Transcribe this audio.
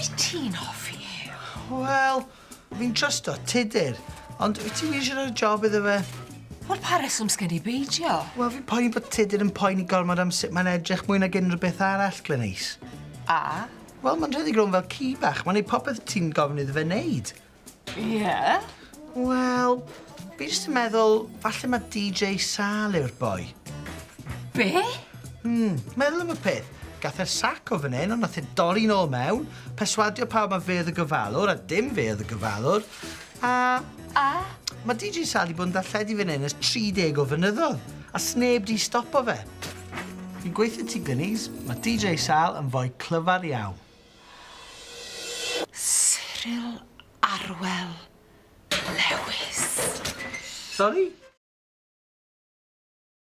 Wyt ti'n hoffi Huw? Wel, fi'n trysto Tudur, ond wyt ti wir eisiau rhoi'r job iddo fe? Wel, pa reswm sgen i beidio? Wel, fi'n poeni bod Tudur yn poeni gormod am sut mae'n edrych mwy nag unrhyw beth arall, Glenys. A? Wel, mae'n rhedeg rownd fel ci bach. Mae'n neud popeth ti'n gofyn iddo fe neud. Ie? Wel, fi jyst yn meddwl, falle ma' DJ Sal yw'r boi. Be? Hmm, meddwl am y peth. Gath e'r sac o fan hyn, ond nath e dorri nôl mewn, perswadio pawb ma' fe oedd y gofalwr, a dim fe oedd y gofalwr, a... A? Ma' DJ Sal 'di bod yn darlledu fan hyn ers 30 o flynyddodd, a sneb 'di stopo fe. Fi'n gweutho ti, Glynis, ma' DJ Sal yn foi clyfar iawn. Cyril Arwel Lewis. Sori?